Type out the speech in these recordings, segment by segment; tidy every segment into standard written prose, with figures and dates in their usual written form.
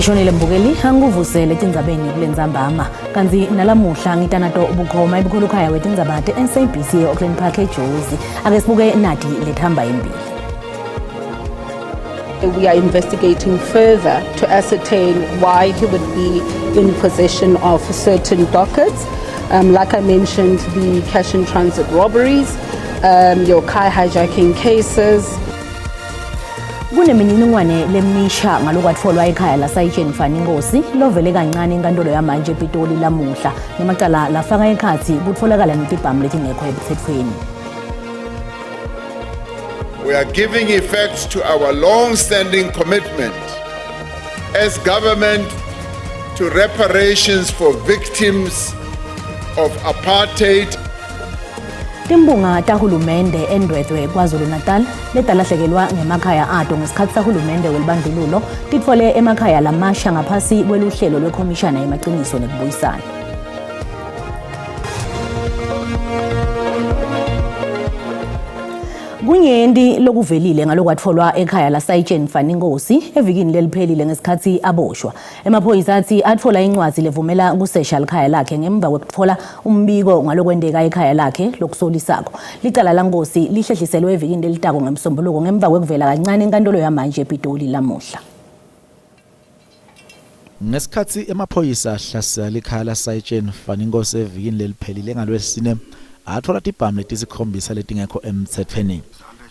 Lishonile mbukeli angikuvusele etindzabeni kulentsambama kantsi nalamuhla ngitanato bukhoma ebukhulukhaya wetindzaba te-SABC e-Auckland Park eJozi. Ake sibuke nati lethamba embili. We are investigating further to ascertain why he would be in possession of certain dockets. Like I mentioned, the cash in transit robberies, your car hijacking cases. Kunemininingwane lemisha ngalokwatfolwa ekhaya laSayitsheni Fani Nkosi lovele kancane enkantolo yamanje ePitoli lamuhla ngemacala lafaka ekhatsi kutfolakala netibhamu letingekho emtsetfweni. We are giving effect to our long-standing commitment as government to reparations for victims of apartheid. Timbunga tahulumende eNdwedwe KwaZulu-Natal letalahlekelwa ngemakhaya ato ngesikhathi sahulumende welibandlululo titfole emakhaya lamasha ngaphasi kweluhlelo lwekhomishana yemaciniso nekubuyisana. Kunyenti lokuvelile ngalokwatfolwa ekhaya laSayitsheni Faninkosi evikini leliphelile ngesikhathi aboshwa. Emaphoyisa athi atfola incwadzi levumela kusesha likhaya lakhe ngemva kwekutfola umbiko ngalokwenteka ekhaya lakhe lokusolisako. Licala laNkosi lihlehliselwe evikini lelitako ngemsombuluko ngemva kwekuvela kancane enkantolo yamanje ePitoli lamuhla. Ngesikhatsi emaphoyisa ahlasela likhaya laSayitsheni Faninkosi evikini leliphelile ngaLwesine, atfola tibhamu letisikhombisa letingekho emtsetfweni.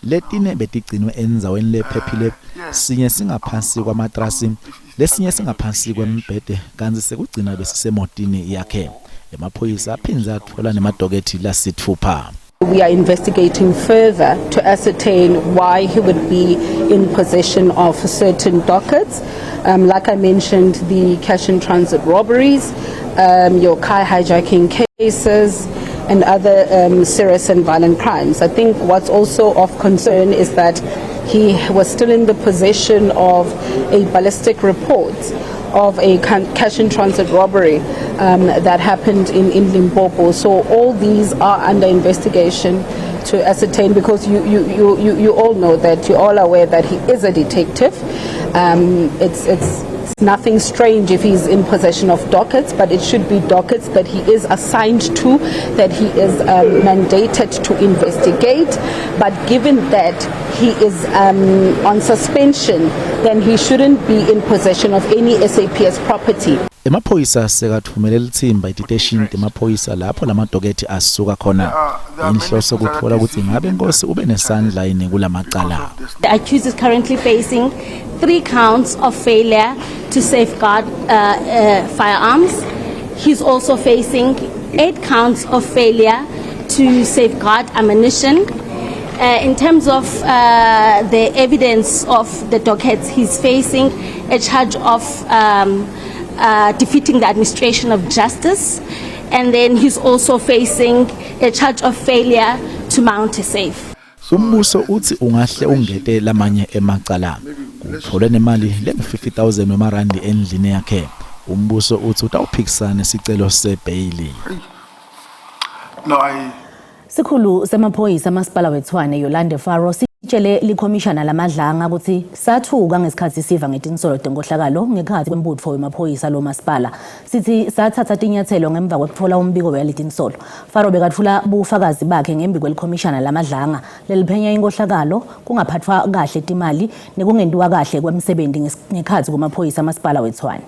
Letine betigcinwe endzaweni lephephile, sinye singaphansi kwamatrasi, lesinye singaphansi kwembhede kantsi sekugcina besisemotini yakhe. Emaphoyisa aphindze atfola nemadokethi lasitfupha. We are investigating further to ascertain why he would be in possession of certain dockets. Like I mentioned, the cash in transit robberies, your car hijacking cases, and other serious and violent crimes. I think what's also of concern is that he was still in the possession of a ballistic report of a cash in transit robbery that happened in Limpopo. So all these are under investigation to ascertain, because you all know that, you're all aware that he is a detective. It's nothing strange if he's in possession of dockets, but it should be dockets that he is assigned to, that he is mandated to investigate. But given that he is on suspension, then he shouldn't be in possession of any SAPS property. Emaphoyisa sekatfumele litsimba etiteshini temaphoyisa lapho lamadokethi asuka khona. Inhloso kutfola kutsi ngabe Nkosi ube nesandla yini kulamacala. The accused is currently facing 3 counts of failure to safeguard firearms. He's also facing 8 counts of failure to safeguard ammunition. In terms of the evidence of the dockets, he's facing a charge of defeating the administration of justice, and then he's also facing a charge of failure to mount a safe. Umbuso uthi ungahle ungete lamanye emacala. Kutholwe nemali lengu-50,000 wemarandi endlini yakhe. Umbuso uthi utawuphikisana nesicelo sebheyili. No, I Sikhulu semaphoyisa masipala weTshwane Yolande Faro sitshele likhomishana lamadlanga kutsi sathuka ngesikhatsi siva ngetinsolo tenkohlakalo ngekhatsi kwembutfo wemaphoyisa lo masipala. Sithi sathatha tinyatselo ngemva kwekutfola umbiko waletinsolo. Faro bekatfula bufakazi bakhe ngembi kwelikhomishana lamadlanga leliphenya inkohlakalo, kungaphathwa kahle timali nekungentiwa kahle kwemsebenti ngekhatsi kwemaphoyisa masipala weTshwane.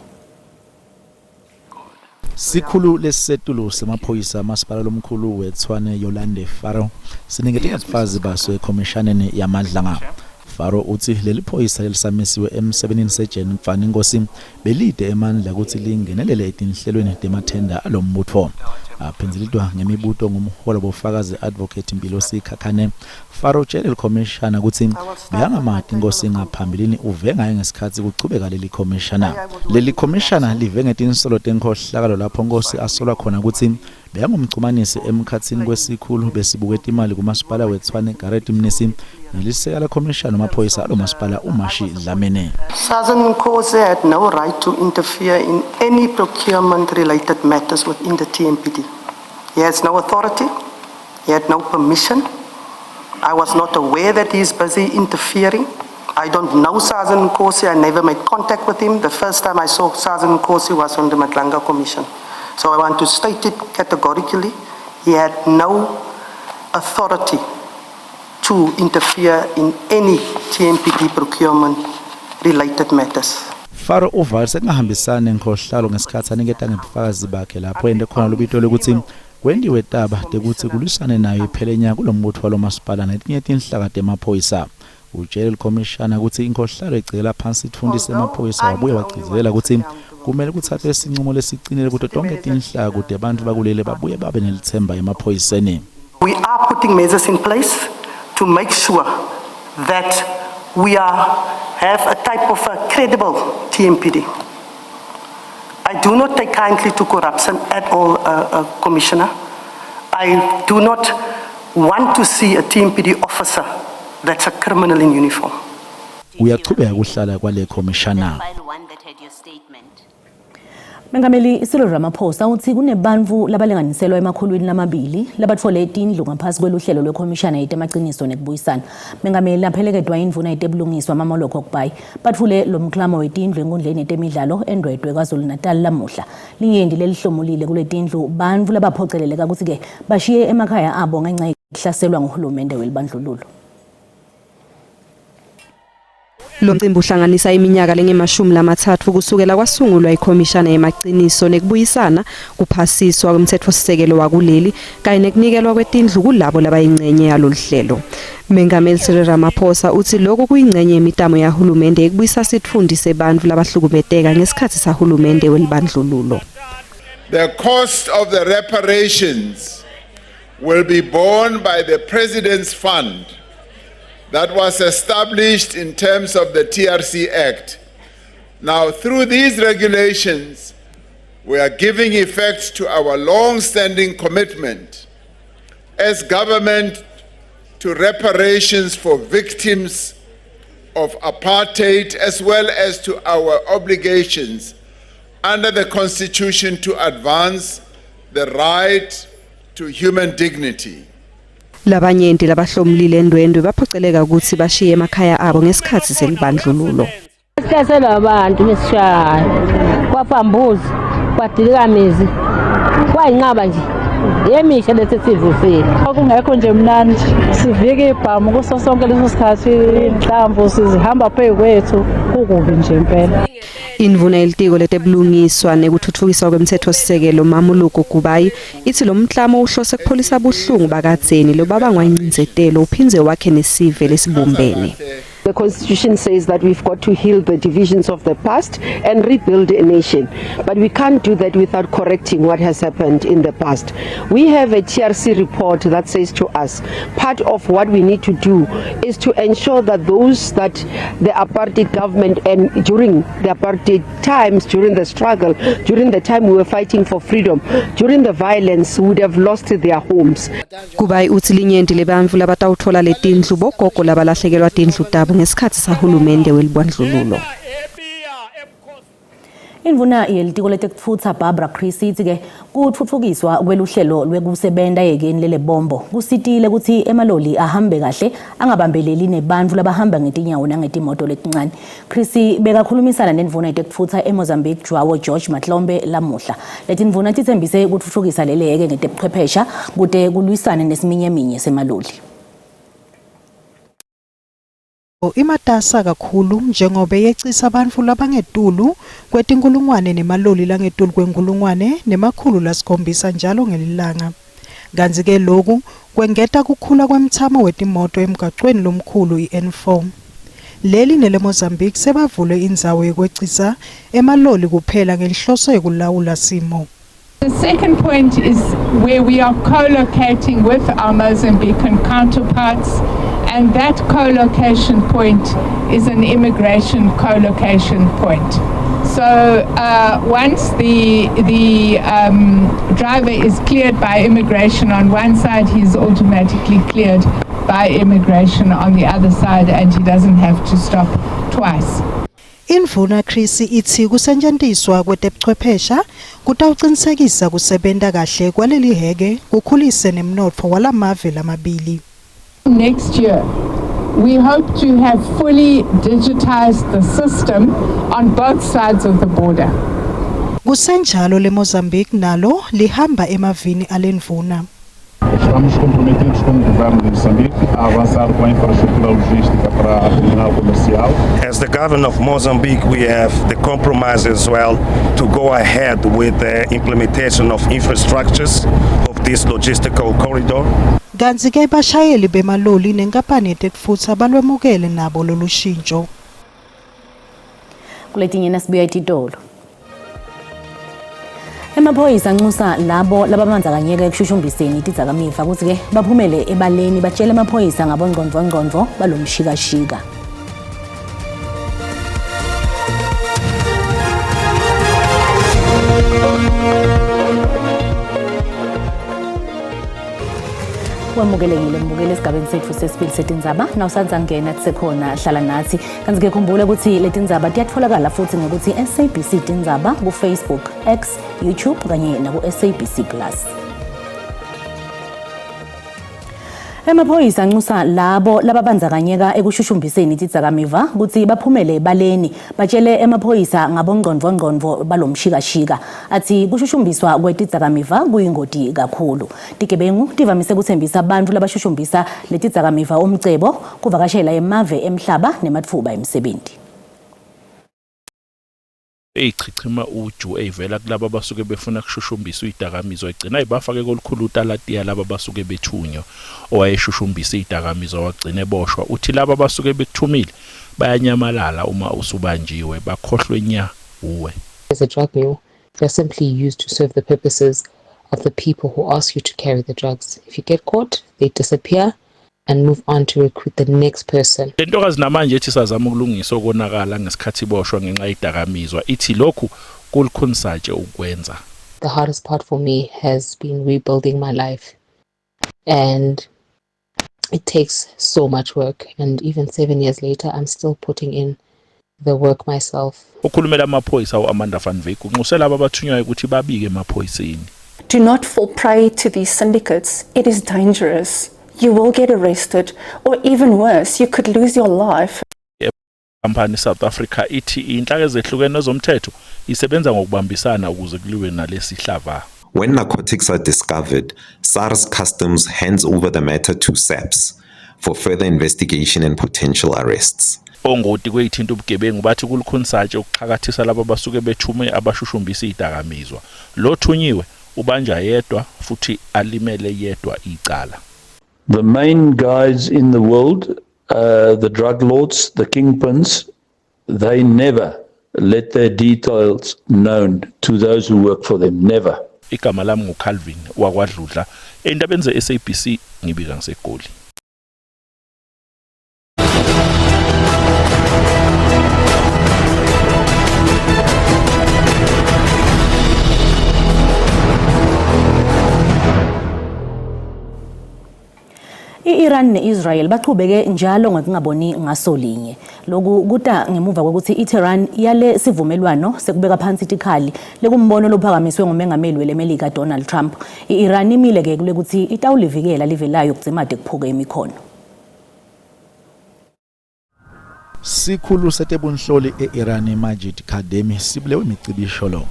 Sikhulu lesisetulu semaphoyisa masipala lomkhulu weTshwane Yolande Faro sinikete ngebufazi baso ekhomishaneni yamadlanga. Faro uthi leli phoyisa lelisamisiwe emsebenzini sejen Fani Nkosi belide emandla kutsi lingenelele etinhlelweni temathenda alombutfo. Aphendzelitwa ngemibuto ngumholo bofakazi Advocate Mpilo Sikhakhane. Faro utshele likhomishana kutsi bekangamati Nkosi ngaphambilini uve ngaye ngesikhatsi kuchubeka leli khomishana. Leli khomishana live ngetinsolo tenkhohlakalo lapho Nkosi asolwa khona kutsi bekangumchumanisi emkhatsini kwesikhulu besibuke timali kumasipala weTshwane Gareth Mnisi nelisekela lekhomishana wamaphoyisa alo masipala uMashi Dlamini. Sergeant Nkosi had no right to interfere in any procurement related matters within the TMPD. He has no authority. He had no permission. I was not aware that he is busy interfering. I don't know Sergeant Nkosi. I never made contact with him. The first time I saw Sergeant Nkosi was on the Madlanga Commission. So I want to state it categorically. He had no authority to interfere in any TMPD procurement related matters. Faro uvale sekungahambisani nenkhohlalo ngesikhathi aniketa ngebufakazi bakhe lapho ende khona lubito lwekutsi kwentiwe taba tekutsi kulwisane nayo iphele nya kulombutfo walomasipala netinye tinhlaka temaphoyisa. Utjele likhomishana kutsi inkhohlalo igcikela phansi sitfunti semaphoyisa wabuye wagcizelela kutsi kumele kutsatswe sincumo lesicinile kuto tonkhe tinhlaka kute bantfu bakuleli babuye babe nelitsemba emaphoyiseni. We are putting measures in place to make sure that we are, have a type of a credible TMPD. I do not take kindly to corruption at all, Commissioner. I do not want to see a TMPD officer that's a criminal in uniform. Uyachubeka kuhlala kwale khomishana. Mengameli Cyril Ramaphosa utsi kunebantfu labalinganiselwa emakhulwini lamabili labatfole tindlu ngaphasi kweluhlelo lwekhomishana yetemaciniso nekubuyisana. Mengameli aphelekedwa indvuna yetebulungiswa Mmamoloko Kubayi batfule lo mklamo wetindlu enkundleni yetemidlalo eNdwedwe KwaZulu-Natal lamuhla. Linyenti lelihlomulile kuletindlu bantfu labaphoceleleka kutsi-ke bashiye emakhaya abo ngenca yekuhlaselwa nguhulumende welibandlululo. Lo mcimbi uhlanganisa iminyaka lengemashumi lamathathu kusukela kwasungulwa ikhomishana yemaciniso nekubuyisana, kuphasiswa kwemtsetfosisekelo wakuleli kanye nekunikelwa kwetindlu kulabo labayingcenye yalolu hlelo. Mengameli Cyril Ramaphosa utsi lokhu kuyingcenye yemitamo yahulumende yekubuyisa sitfunti sebantfu labahlukumeteka ngesikhatsi sahulumende welibandlululo. The cost of the reparations will be borne by the President's Fund that was established in terms of the TRC Act. Now, through these regulations, we are giving effect to our long standing commitment as government to reparations for victims of apartheid as well as to our obligations under the Constitution to advance the right to human dignity. Labanyenti labahlomulile eNdwendwe baphoceleka kutsi bashiye emakhaya abo ngesikhatsi selibandlululo. Sihlaselwa abantu besishaya kwafa mbuzi kwadilika mizi kwayinqaba nje yemisha lesi sivusile. Kungekho nje mnandi sivika ibhamu kuso sonke leso sikhathi inhlamvu sizihamba phezu kwethu kukubi nje impela. Indvuna yelitiko letebulungiswa nekutfutfukiswa kwemtsetfosisekelo Mmamoloko Kubayi itsi lo mklamo uhlose kupholisa buhlungu bakadzeni lobabangwa incindzetelo uphindze wakhe nesive lesibumbene. The Constitution says that we've got to heal the divisions of the past and rebuild a nation. But we can't do that without correcting what has happened in the past. We have a TRC report that says to us part of what we need to do is to ensure that those that the apartheid government and during the apartheid times, during the struggle, during the time we were fighting for freedom, during the violence, would have lost their homes. Kubayi utsi linyenti lebantfu labatawutfola letindlu bogogo labalahlekelwa tindlu tabo ngesikhatsi sahulumende welibandlululo. Indvuna yelitiko letekutfutsa Barbara Creecy itsi-ke kutfutfukiswa kweluhlelo lwekusebenta yekeni lelebombo kusitile kutsi emaloli ahambe kahle angabambeleli nebantfu labahamba ngetinyawo nangetimoto letincane. Creecy bekakhulumisana nendvuna yetekutfutsa eMozambique Joao George Matlombe lamuhla. Letindvuna titsembise kutfutfukisa leleke ngetebuchwephesha kute kulwisane nesiminyeminya semaloli. Imatasa kakhulu njengobe yecisa bantfu labangetulu kwetinkulungwane nemaloli langetulu kwenkulungwane nemakhulu lasikhombisa njalo ngelilanga. Kantsi-ke loku kwengeta kukhula kwemtsamo wetimoto emgacweni lomkhulu i-N4. Leli neleMozambique sebavule indzawo yekwecisa emaloli kuphela ngenhloso yekulawula simo. The second point is where we are co-locating with our Mozambican counterparts, and that co-location point is an immigration co-location point. So once the driver is cleared by immigration on one side, he's automatically cleared by immigration on the other side, and he doesn't have to stop twice. Indvuna Creecy itsi kusetjentiswa kwetebuchwephesha kutawucinisekisa kusebenta kahle kwaleli heke kukhulise nemnotfo walamave lamabili. Next year, We hope to have fully digitized the system on both sides of the border. Kusenjalo leMozambique nalo lihamba emavini alendvuna. Estamos comprometidos como governo de Moçambique a avançar com a infraestrutura logística para a terminal comercial. As the government of Mozambique, we have the compromise as well to go ahead with the implementation of infrastructures of this logistical corridor. Kantsi ke bashayeli bemaloli nenkampani yetekutfutsa balwemukele nabo lolushintjo. Kuletinye nasibuya etitolo. Emaphoyisa anxusa labo lababandzakanyeka ekushushumbiseni tidzakamiva kutsi-ke baphumele ebaleni batshele emaphoyisa ngabongcondvongcondvo balomshikashika. Wamukelekile mbukeli esigabeni setfu sesibili setindzaba. Nawusandza ngena kusekhona hlala nathi. Kanti-ke khumbula ukuthi letindzaba tiyatfolakala futhi ngekuthi SABC Tindzaba ku-Facebook, X, YouTube kanye naku-SABC Plus. Emaphoyisa anxusa labo lababandzakanyeka ekushushumbiseni tidzakamiva kutsi baphumele ebaleni batshele emaphoyisa ngabongcondvongcondvo balomshikashika. Atsi kushushumbiswa kwetidzakamiva kuyingoti kakhulu. Tigebengu tivamise kutsembisa bantfu labashushumbisa letidzakamiva umcebo, kuvakashela emave emhlaba nematfuba emsebenti. Eyichichima uju eyivela kulaba abasuke befuna kushushumbiswa izidakamizwa igcina ibafake kolukhulu utalatiya laba abasuke bethunywa. Owayeshushumbisa izidakamizwa wagcina eboshwa. Uthi laba abasuke bekuthumile bayanyamalala uma usubanjiwe, bakhohlwe nya wuwe. As a drug mule, you are simply used to serve the purposes of the people who ask you to carry the drugs. If you get caught, they disappear and move on to recruit the next person. Le ntokazi namanje ethi isazama ukulungisa okonakala ngesikhathi iboshwa ngenxa yezidakamizwa, ithi lokhu kulikhunisatshe ukukwenza. The hardest part for me has been rebuilding my life, and it takes so much work, and even 7 years later I'm still putting in the work myself. Okhulumela amaphoyisa u-Amanda van Wyk unxuse labo abathunywayo ukuthi babike emaphoyiseni. Do not fall prey to these syndicates. It is dangerous. You will get arrested, or even worse, you could lose your life. Company South Africa ithi inhlaka ezehlukene zomthetho isebenza ngokubambisana ukuze kuliwe nalesi hlava. When narcotics are discovered, SARS Customs hands over the matter to SAPS for further investigation and potential arrests. Ongoti kweyithinta ubugebengu bathi kulukhunisatshe ukuxhakathisa labo abasuke bethume abashushumbisa izidakamizwa. Lo thunyiwe ubanja yedwa futhi alimele yedwa icala. The main guys in the world, the drug lords, the kingpins, they never let their details known to those who work for them, never. Igama lami nguCalvin wakwaDludla endabeni ze-SABC ngibika ngiseGoli. I-Iran ne-Israel baqhubeke njalo ngokungaboni ngaso linye. Lokhu kuta ngemuva kokuthi iTehran yale sivumelwano sekubeka phansi tikhali lekumbono lophakamiswe ngumengameli weleMelika Donald Trump. I-Iran imile ke kulekuthi itawulivikela live layo kudzimate kuphuke imikhono. Sikhulu setebunhloli e-Iran Majid Khademi sibulewe imicibisholo.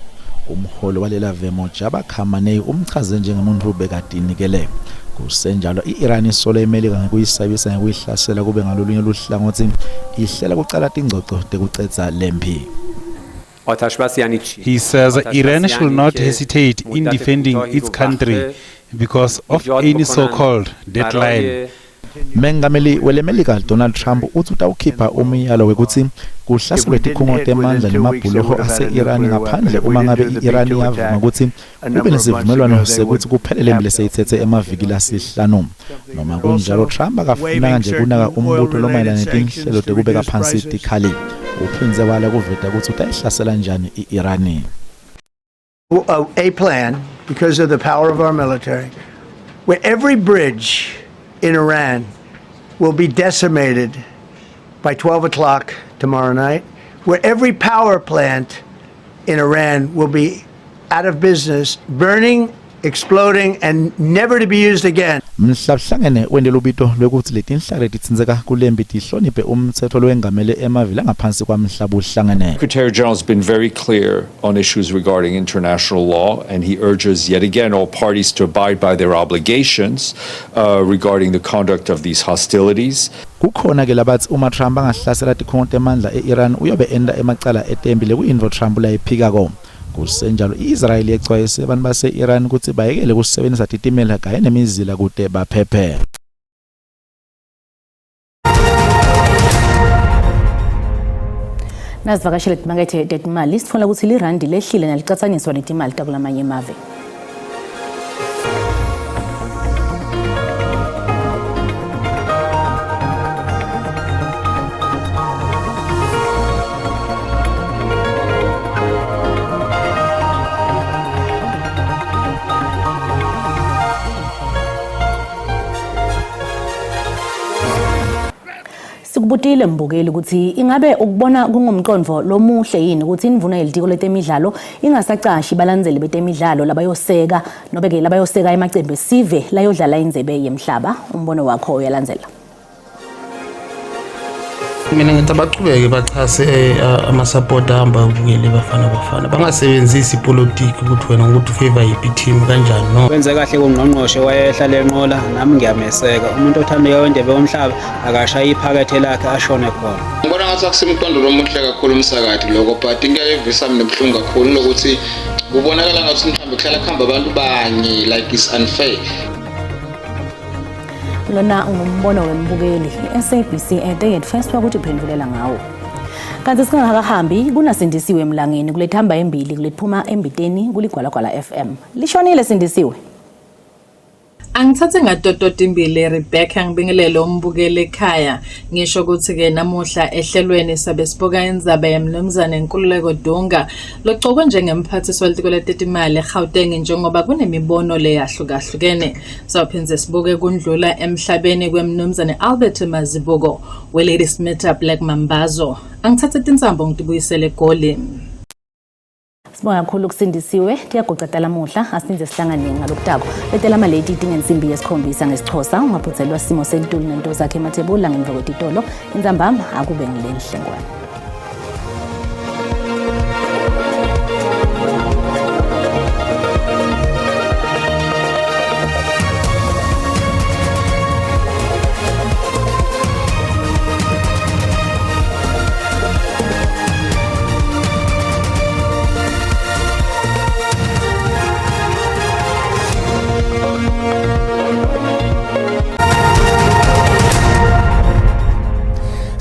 Umholi walela ve Mojtaba Khamenei umchaze njengemuntu bekatinikele. Kusenjalo i-Iran isola iMelika ngekuyisabisa ngekuyihlasela kube ngalolunye luhlangothi ihlela kucala tingcoco tekucedza lempi. He says Iran should not hesitate in defending its country because of any so-called deadline. Mengameli weleMelika Donald Trump uthi utawukhipha umyalo wekuthi kuhlaselwe tikhungo temandla nemabhuloho ase-Iran ngaphandle uma ngabe i-Iran iyavuma ukuthi kube nesivumelwano sekuthi kuphele lempi leseyithethe emaviki lasihlanu. Noma kunjalo Trump akafunanga nje kunaka umbuto lomayelana netinhlelo tekubeka phansi tikhali. Uphindze wala kuveta ukuthi utayihlasela njani i-Iran. A plan, because of the power of our military, where every bridge in Iran will be decimated by 12 o'clock tomorrow night, where every power plant in Iran will be out of business, burning exploding and never to be used again. Mhlabuhlangene wente lubito lwekutsi letinhlaka letitsintseka kulempi tihloniphe umtsetfo lowengamele emave langaphansi kwaMhlabuhlangene. Secretary General has been very clear on issues regarding international law, and he urges yet again all parties to abide by their obligations regarding the conduct of these hostilities. Kukhona ke labatsi uma Trump angahlasela tikhungo temandla e-Iran uyobe enta emacala etempi lekuyintfo Trump layiphikako. Kusenjalo i-Israel yecwayise bantfu base-Iran kutsi bayekele kusebentisa titimela kanye nemizila kute baphephe. Nasivakashele timakethe tetimali sitfola kutsi lirandi lehlile nalicatsaniswa netimali takulamanye emave. Sikubutile mbukeli ukuthi ingabe ukubona kungumqondo lomuhle yini ukuthi indvuna yelitiko letemidlalo ingasacashi balandzeli betemidlalo labayoseka nobe ke labayoseka emacembe sive layodlala indzebe yemhlaba. Umbono wakho uyalandzela. Mina ngithi abachubeke bachase amasapota ahamba ayobukela iBafana Bafana, bangasebenzisi ipolitiki ukuthi wena ukuthi ufavor yiphi team kanjani, no. Wenze kahle kungqongqoshe wayehla lenqola, nami ngiyameseka. Umuntu othandeka wendebe yomhlaba akashaye iphakethe lakhe ashone khona. Ngibona ngathi akusimqondo lomuhle kakhulu umsakadi lokho, but into eyivisa mina buhlungu kakhulu lokuthi kubonakala ngathi mhlawumbe kuhlala kuhamba abantu banye, like it's unfair. Lona ngumbono wembukeli i-SABC ete yetfeswa ukuthi phendvulela ngawo. Kanti singakahambi kunaSindisiwe emlangeni kulethamba embili kulethuma embiteni kuligwalagwala FM. Lishonile Sindisiwe. Angithathe ngatotota imbili Rebecca, ngibingelele umbukeli ekhaya. Ngisho ukuthi-ke namuhla ehlelweni sabe sibuka indzaba yemnumzane Nkululeko Dunga locokwe njengemphathiswa welitiko letetimali eGauteng njengoba kunemibono leyahlukahlukene. Sawuphindze sibuke kundlula emhlabeni kwemnumzane Albert Mazibuko weLadysmith Black Mambazo. Angithathe tinsambo ngitibuyisele eGoli. Sibonga kakhulu kusindisiwe tiyaguca talamuhla asinze sihlangane ngalokutako letela maleti tingensimbi yesikhombisa ngesiXhosa ungaphuthelwa simo selitulu nento zakhe emathebula ngemva kwetitolo intsambama akube ngilenhle ngwane.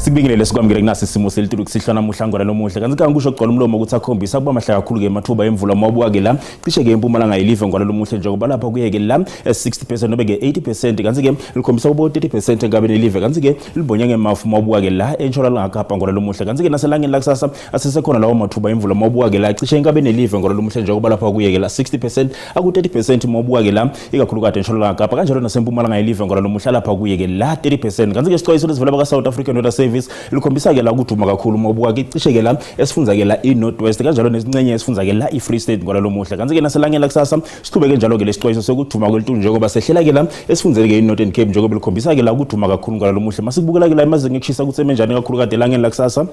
Sikubingelele sikwamukele kunasi isimo selitulu kusihlwa namuhla ngona lomuhle kanti kangisho kugcwala umlomo ukuthi akhombisa kuba mahle kakhulu-ke emathuba emvula uma ubuka-ke la cishe-ke impumalanga yelive ngona lomuhle njengoba lapha kuye-ke la 60% nobe-ke 80% kanti-ke likhombisa kubo 30% enkabeni yelive kanti-ke libonya ngemafu uma ubuka-ke la entshonalanga Kapa ngona lomuhle kanti-ke naselangeni lakusasa asesekhona lawo mathuba emvula uma ubuka-ke la cishe enkabeni yelive ngona lomuhle njengoba lapha kuye-ke la 60% aku-30% uma ubuka-ke la ikakhulukade entshonalanga Kapa kanjalo nasempumalanga yelive ngona lomuhle lapha kuye-ke la 30% kanti-ke isixwayiso lesivela baka-South African Weather Service likhombisa-ke la ukuduma kakhulu uma ubuka-ke cishe-ke la esifundza-ke la i-North West kanjalo nesincenye esifundza-ke la i-Free State ngona lomuhle kanti-ke naselangeni lakusasa siqhubeke njalo-ke lesixwayiso sokuduma kwelitulu njengoba sehlela-ke la esifundzeni-ke i-Northern Cape njengoba likhombisa-ke la ukuduma kakhulu ngona lomuhle masikubukela-ke la emazinga ekushisa kutsi emenjani kakhulu kade elangeni lakusasa.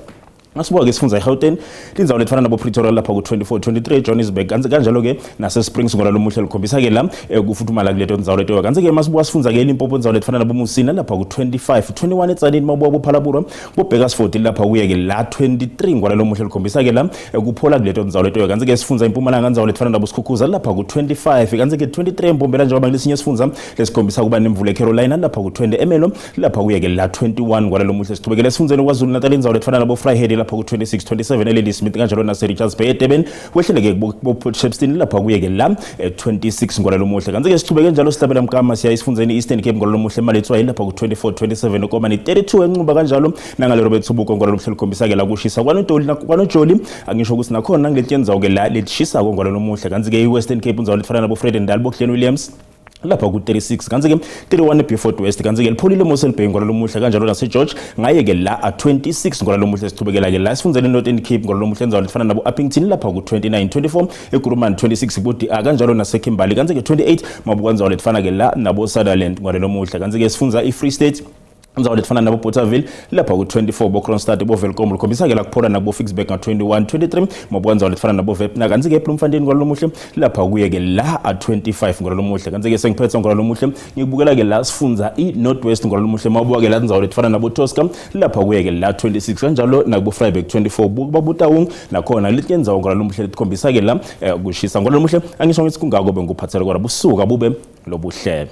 Masibuka-ke sifundza eGauteng tindzawo letifana nabo-Pretoria lapha ku-24 23 Johannesburg kanti kanjalo-ke nase-Springs ngona lomuhle likhombisa-ke la kufuthumala kuleto ndzawo leto kanti-ke masibuka sifundza-ke eLimpopo indzawo letifana naboMusina lapha ku-25 21 eTsaneni mabuka boPhalabura boBakersfield lapha kuye-ke la 23 ngona lomuhle likhombisa-ke la kuphola kuleto ndzawo leto kanti-ke sifundza impumalanga ndzawo letifana naboSkhukhuza lapha ku-25 kanti-ke 23 eMbombela njengoba kulesinye sifundza lesikhombisa kuba nemvula eCarolina lapha ku-20 eMelo lapha kuye-ke la 21 kwalelo muhle. Sichubekele esifundzeni KwaZulu Natal indzawo letifana nabo Vryheid lapha ku-26 27 eLadysmith kanjalo nase-Richards Bay eDurban kwehleleke bo-Port Shepstone lapha kuye-ke la 26 ngwalelo muhle kanti-ke sichubeke njalo sihlabela mkama siya esifundzeni i-Eastern Cape ngwalelo muhle Maletswai lapha ku-24 27 Komani 32 eNxuba kanjalo nangalelo bethubuko ngwalelo muhle likhombisa-ke la kushisa KwaNojoli angisho ukuthi nakhona nangiletiye ndzawo-ke la letishisako ngwalelo muhle kanti-ke i-Western Cape indzawo letifana nabo Vredendal bo Glen Williams. Lapha ku-36, kanti-ke 31 eBeaufort West, kanti-ke lipholile Mossel Bay ngolalomuhla, kanjalo naseGeorge ngaye-ke la a-26 ngolalomuhla. Sichubekela-ke la esifundzeni Northern Cape ngolalomuhla, endzaweni lefana nabo-Upington lapha ku-29, 24 eKuruman, 26 kubo-DR, kanjalo naseKimberley, kanti-ke 28 mabukandzawo letifana-ke la nabo-Sutherland ngolalomuhla. Kanti-ke sifundza i-Free State, indzawo letifana nabo Bothaville lapha ku-24, bo-Kroonstad, bo-Welkom, lukhombisa-ke la kuphola nakubo-Ficksburg nga-21, 23 mabuka ndzawo letifana nabo-Vepna. Kanti-ke eBloemfontein ngololomuhle lapha kuye-ke la a-25 ngololomuhle. Kanti-ke sengiphethe ngololomuhle, ngikubukela-ke la sifundza i-North West ngololomuhle, mabuka-ke la ndzawo letifana nabo-Tosca lapha kuye-ke la 26, kanjalo nakubo-Vryburg 24, baBotaung nakhona letinye ndzawo ngololomuhle letikhombisa-ke la kushisa ngololomuhle. Angisho ngithi kungako bengikuphathele kona. Busuka bube lobuhle.